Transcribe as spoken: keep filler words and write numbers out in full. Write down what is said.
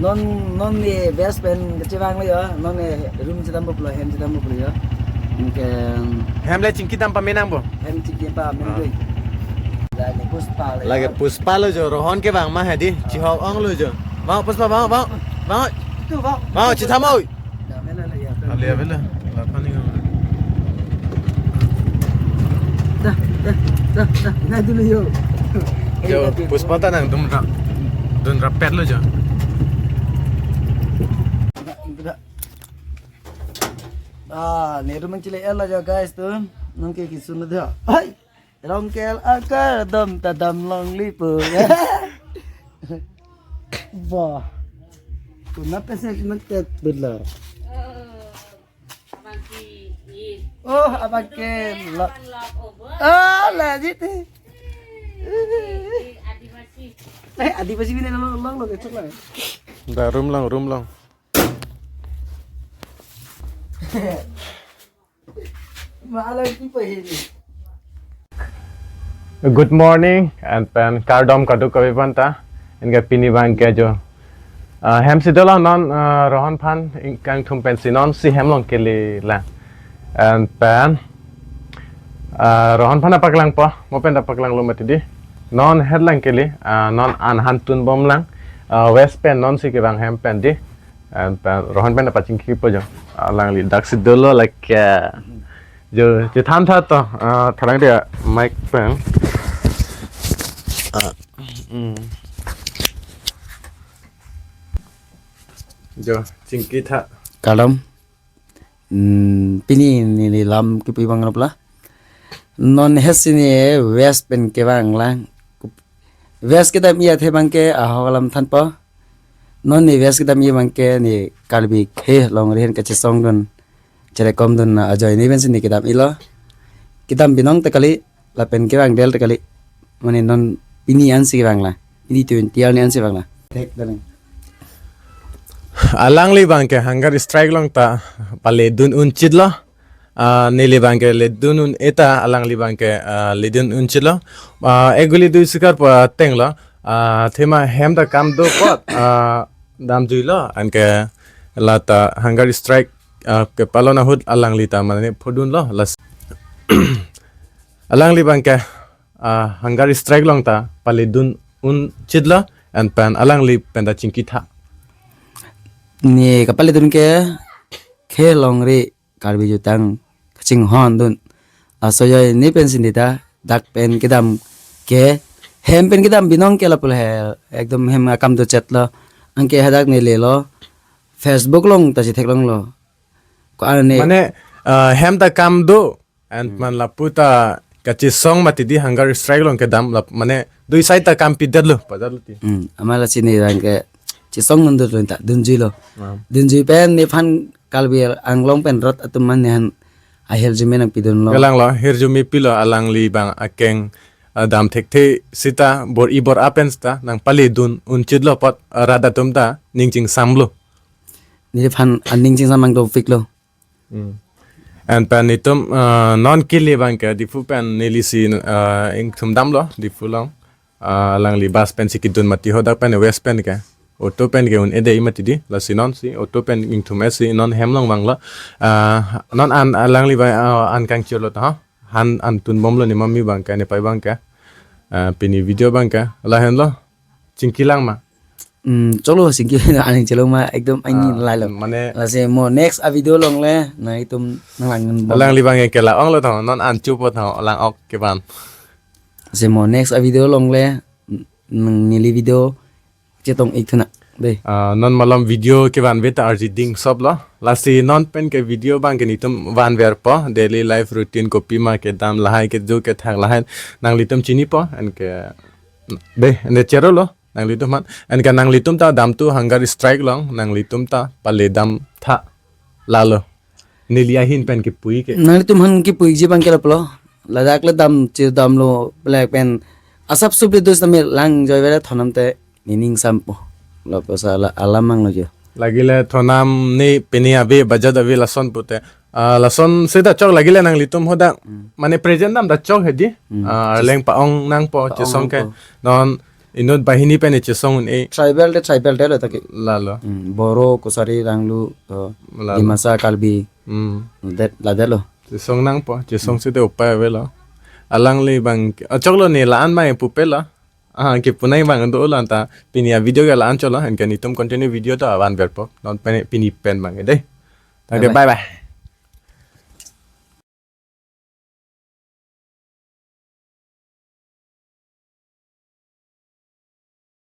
Non non ne best pen kachevanglo jo. Non ne room chedampo pulo, hem chedampo pulo jo. Anke Hem le chingki dam pamenangpo. Hem chingki pamenangpo. Lake Puspa le. Lake Puspa lo jo, Rohan kevang ma hedi. Chihok onglo jo. Vang Puspa, vang, vang, vang. Itu vang. Vang, chetham oi. Ave, ave, ave. Dah, dah, dah, dah. Nah, dulu yuk. Jo, Puspa ta nangdun rap, dun rapet lo jo. Ah, ne room chele el jo guys tu. Nangke kisun dia. Hai. Rongkel akar dom ta dam longle po. Wah. Kuna pesen mentet bela. Oh, abang ke lo. Ah, la jite. Eh, Adivasi bini lo lo lo kecil lah. Da room long, room long. Malang ki pahini. Good morning, and pen kardom kadokave aphanta. Anke pini abang ke jo. Ah, hem si dolo non, ah, Rohan aphan ingkang thum pensi non si hem along kele la. And pen, ah, Rohan aphan ta paklangpo, mo pen ta paklanglo mati di. Non het along kele, ah, non an han tunbomlang, ah, west pen non si kevang hem pen di. And pen Rohan pen ta pachingkipo jo. Alangli dak si dolo lake. Jo, chethan tha to, ah, tharang dia mic pen. Ah, mm. Jo, chingki tha. Kardom. Hmm, pini neli lam kipu abang lo pula. Non het si ne west pen kevanglang. West kedam-i athe abang ke ahok alam thanpo. Non ne west kedam-i abang ke ne Karbi khei longri ahin kachesongdun, cherekomdun ajoine pensi ne kedam-ilo. Kedam binong ta kali, lapen kevang del ta kali. Mane non pini ansi kevanglang. Pini twenty arni ansi vanglang. Thek daling. Alangli abang ke hunger strike along ta paledun unchitlo. Ah, neli abang ke ledun un-e ta alangli abang ke, ah, ledun unchitlo. Ah, ek guli dui sikar pu atenglo. Ah, athema hem ta kam do apot, ah, damjuilo. Anke lata hunger strike, ah, kepalon ahut alangli ta mane phodunlo. Las alangli abang ke, ah, hunger strike along ta paledun unchitlo, and pen alangli pen ta chingki tha. Ne kapaledun ke khei longri Karbi jutang kachinghondun. Ajoine pensi ne ta dak pen kedam ke hem pen kedam binong ke lapu he ekdom hem akam dochetlo. Anke hadak ne lelo Facebook along ta chetheklonglo. Ko-an ne mane, ah, hem ta kam do. And hmm, man lapu ta kachesong mati di hunger strike along kedam lap mane dui side ta kam pidetlo, padetlo ti. Hmm, amat lasi ne abang ke chesongdun dun ta dunjuilo. Ah. Dunjui pen nephan Karbi Anglong pen rot atum mane nephan ahirjume nangpidunlo. Kalanglo, hirjume pilo alangli abang akeng, ah, dam thekthe seta bor-i bor-a pen seta nangpaledun unchitlo apot, ah, rat atum ta ning chingsamlo. Nephan aning chingsam nangdopiklo. Hmm. And pen netum, ah, non kele abang ke Diphu pen neli si, ah, ingthum damlo, Diphu along. Ah, alangli bus pensi kedun mati hadak pen west pen ke. Auto pen ke un-e dei mati di, lasi non si, auto pen ingthum-e si, non hem along vanglo. Ah, non an alangli abang, ah, an kangchirlo ta, ha? Han an tunbomlo ne mami abang ke, ne pai abang ke. Ah, pini video abang ke, lahenlo. Chingkilang ma? Hmm, choklo chingki aning chelong ma ekdom aning ah, lailo. Mane lasi mo next a video along le nangtum nanglangbom. Alangli abang ke la-onglo tho, non an chupo tho, lang-ok ke ban. Lasi mo next a video along le nang neli video chetong-ik thu nang dei. Ah, non malom video kevanve ta arjiding soplo. Lasi non pen ke video abang ke netum vanverpo, daily life routine kopima kedam lahai kejo kethak lahai nanglitum chinipo, anke dei, ne cherolo. Nanglitum aphan. Anke nanglitum ta damtu hunger strike along, nanglitum ta paledam tha lalo. Neli ahin pen kipuji ke. Nanglitum aphan kipuji abang ke lapulo. Ladak le dam chedamlo black pen. Asap sup le dus tame lang joi vele thonam te nening sampo. Lapuson la alam mang lo jo. Lagi le thonam ne pini ave budget ave lason pute. Ah, lason seta chok lagi le nanglitum hadak. Hmm. Mane present dam ta chok hedi. Hmm. Ah, arleng pa-ong nangpo, pa-ong chesong ke nangpo. Non Inut banghini pen chesong un-e. Tribal te tribal te lo ta ke. Lalo. Hmm, Boro, Kachari, Ranglu, to Lalo. Dimasa, Karbi. Hmm. That, la det lo. Chesong nangpo, chesong site upai avelo. Alangli bang, achok lo ne la-an bang pupe lo. Ah, kipu nang bang do lo anta pini a video ke la-an cholo, anke netum continue video to avan verpo. Non pini, pini pen bang dei. Okay, bye bye.